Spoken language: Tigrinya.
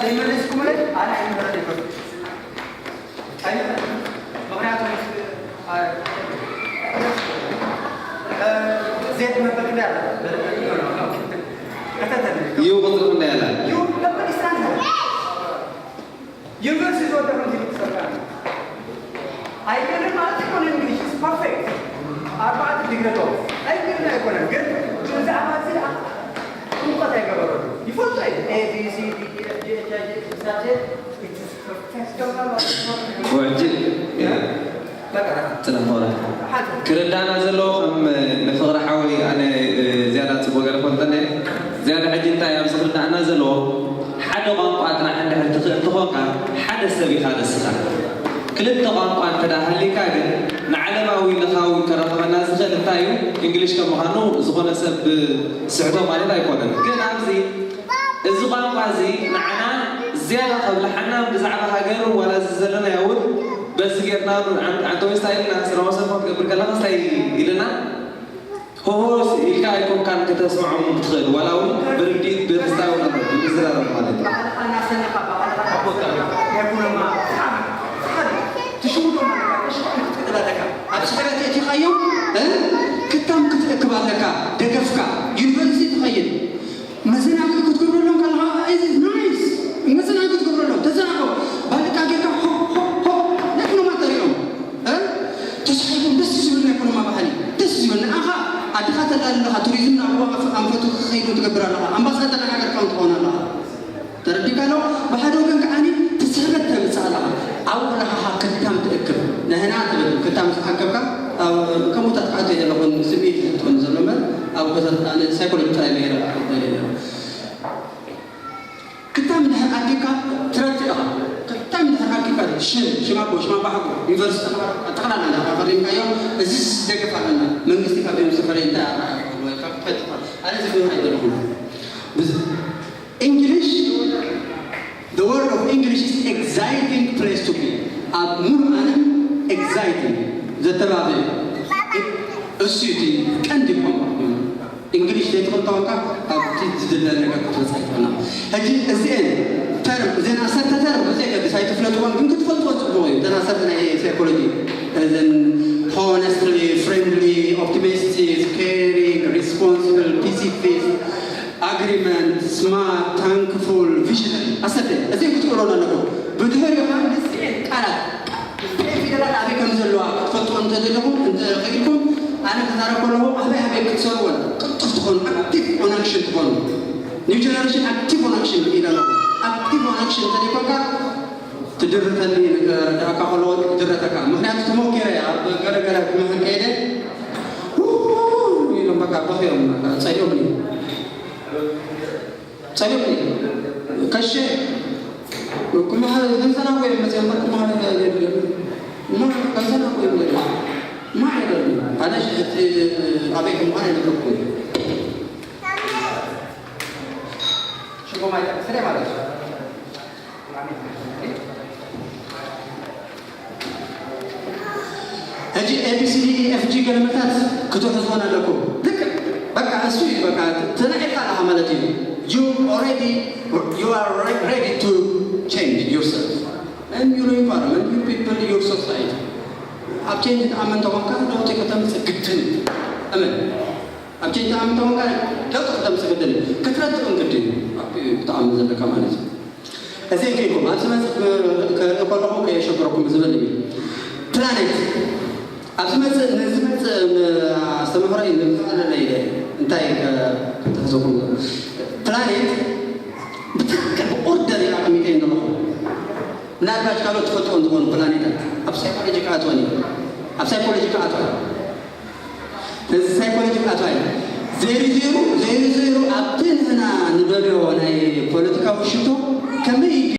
ዘይመለስኩምለይ ኣነ ኣይምህረን ይፈቱ ኣይምህረን። ምክንያቱ ዜድ መበክዳ ይው ቁፅሪ እንዳያላ ዩኒቨርሲቲ ወደ ከምዚ ትሰርካ ኣይገርም ማለት ኣይኮነ እንግሊሽ ፐርፌክት ኣርባዕተ ዲግሪ ዶ ኣይገርም ኣይኮነ ግን ብዛዕባ እዚ ጥምቀት ኣይገበረሉ ይፈልጦ እዩ ኤ ቢ ሲ ዲ ኢ ኤፍ ጂ ኤች ኣይ ጂ ሳብጀክት ውዕጅ ጽናት ወረ ክርዳና ዘለዎ ከም ንፍቕሪ ሓወይ ኣነ ዝያዳ ጽቡቅ ገለ ፈልጠለ ዝያዳ ሕጂ እንታይ ኣብዚ ክርዳና ዘለዎ ሓደ ቋንቋ ጥራሕ እንድሕር ትኽእል ተኾንካ ሓደ ሰብ ኢኻ ደስኻ ክልተ ቋንቋ እንተ ሃሊካ ግን ንዓለማዊ ለኻዊ ከራኽበና ዝኽእል እንታይ እዩ እንግሊሽ ከም ምዃኑ ዝኾነ ሰብ ስሕቶ ማለት ኣይኮነን ግን ኣብዚ እዚ ቋንቋ እዚ ንዓና ዝያዳ ከብልሓና ብዛዕባ ሃገር ዋላ እዚ ዘለናዮ እውን በዚ ጌርና ኣንተ ወይስ እንታይ ኢልና ሰላማዊ ሰልፊ ክትገብር ከለኻ እንታይ ኢልና ሆሆ ኢልካ ኣይኮንካን ከተስምዖም ትኽእል ዋላ እውን ብርድኢት ብምስታይ እውን ኣሎ ብምዝራረብ ማለት እዩ። ኣብ ስዕረት የእቲኻዮም ክታም ክትእክብ ኣለካ ደገፍካ ዩኒቨርሲቲ ትኸይድ መዘናግዒ ክትገብረሎም ከለኻ እዚ ናይስ መዘናግዒ ክትገብረሎም ተዘናግዑ ባልቃ ጌርካ ሆ ሆ ሆ ናይ ኩነማ ተሪኦም እ ተሳሒቦም ደስ ዝብል ናይ ኩነማ ባህሊ ደስ ዝብል ንዓኻ ኣድኻ ተላሊ ኣለኻ ቱሪዝም ናብ ኣንፈቱ ክኸይዱ ትገብር ኣለኻ ኣምባሳደር ናይ ሃገርካ እውን ትኸውን ኣለኻ ተረዲእካ ዶ ብሓደ ወገን ከዓኒ ትስሕበት ተምፅእ ኣለኻ ኣብኡ ለኻኻ ክታም ትእክብ ንህና ትብል ክታም ዝሓከብካ ከምኡታት ክኣቶ የለኹን ስምዒት ትኾን ዘሎ እምበር ኣብ ኮተት ኣነ ሳይኮሎጂ ጥራይ መሄረ ደልየ ነይሩ ክታም እንድሕር ኣኪብካ ትረቲ ኢኻ ክታም እንድሕር ኣኪብካ ሽም ሽም ኣቦ ሽም ኣባሓጎ ዩኒቨርሲቲ ተምሃሮ ጠቕላላ እንዳ ፈሪምካዮ እዚ ደገፍ ኣለና መንግስቲ ካብዚኦም ዝተፈለየ እንታይ ኣርኣያ ክህልዎ ኢልካ ክትፈልጥ ኢኻ ኣነ እዚ ክምህር ኣይደለኹን English, the world of English is exciting place to be. ኣብ ሙሉ ዓለም exciting ዘተባብዕ እሱ እቲ ቀንዲ ቋንቋ ኮይኑ እንግሊሽ ዘይትኽእል ተኾንካ ኣብቲ ዝድለ ነገር ክትበፅሕ ኣይትኽእልና ሕጂ እዚአን ተርም እዘን ዓሰርተ ተርም ብዘየገድስ ኣይትፍለጥዎን ግን ክትፈልጥዎ ፅቡቕ እዩ እተን ዓሰርተ ናይ ሳይኮሎጂ እዘን honestly friendly optimistic caring responsible pacifist agreement smart thankful visionary ዓሰርተ እዚአን ክትክእሎን ኣለኩም ብድሕሪኡ ከዓ ንስኤን ቃላት ንስኤን ፊደላት ኣበይ ከም ዘለዋ ክትፈልጥዎ እንተደለኹም እንተኽኢልኩም ኣነ ክዛረብ ከለኹ ኣበይ ኣበይ ክትሰርዎን ቅልጡፍ ትኾኑ active on action ትኾኑ new generation active on action ኢለ ኣለኹ active on action እንተደይኮንካ ትድርተኒ ክረዳእካ ከለዎ ይድረተካ ምክንያቱ ተመኪረ ኣብ ገለገለ ክምህር ከይደ ኢሎም በቃ በኺዮም ጸሊኦም እዩ ጸሊኦም እዩ ከሸ ክመሃር ዘንዘና ወይ መጽኦም ክመሃር የድልም እማ ከንዘና ወይ ማ የደሉ ኣነ ኣበይ ክመሃር የነበርኩ ሽጎማ ይጠቅስለ ማለት እዩ ሕጂ ኤቢሲዲ ኤፍጂ ገለመታት ክትሕዝቦን ኣለኩም ልክ በቃ እሱ እዩ በቃ ተነዒርካ ኣለካ ማለት እዩ you already you are ready to change yourself and your environment your people your society ኣብ ቼንጅ ተኣመን ተኾንካ ለውጢ ከተምፅእ ግድን እዩ እመን ኣብ ቼንጅ ተኣመን ተኾንካ ለውጢ ከተምፅእ ግድን እዩ ክትረድእ እውን ግድን እዩ ኣብኡ እዩ ክትኣምን ዘለካ ማለት እዩ እዚ ከይኩም ኣብ ዝመፅእ ክርኢ ከለኹ ከየሸግረኩም ዝብል እዩ ፕላኔት ኣብ ዝመፅእ ንዝመፅእ ኣስተምህሮይ ንምዕለለ ኢለ እንታይ ክትሕዘኩም ፕላኔት ብትክክል ብኦርደር ኢላ ኣቀሚጠ ዘለኹ ምናልባት ካልኦት ትፈልጥዎ እንትኾኑ ፕላኔታት ኣብ ሳይኮሎጂ ክኣትወን እዩ ኣብ ሳይኮሎጂ ክኣትወን እዚ ሳይኮሎጂ ኣትዋይ ዘይሩ ዘይሩ ዘይሩ ዘይሩ ኣብቲ ንህና ንደልዮ ናይ ፖለቲካዊ ሽቶ ከመይ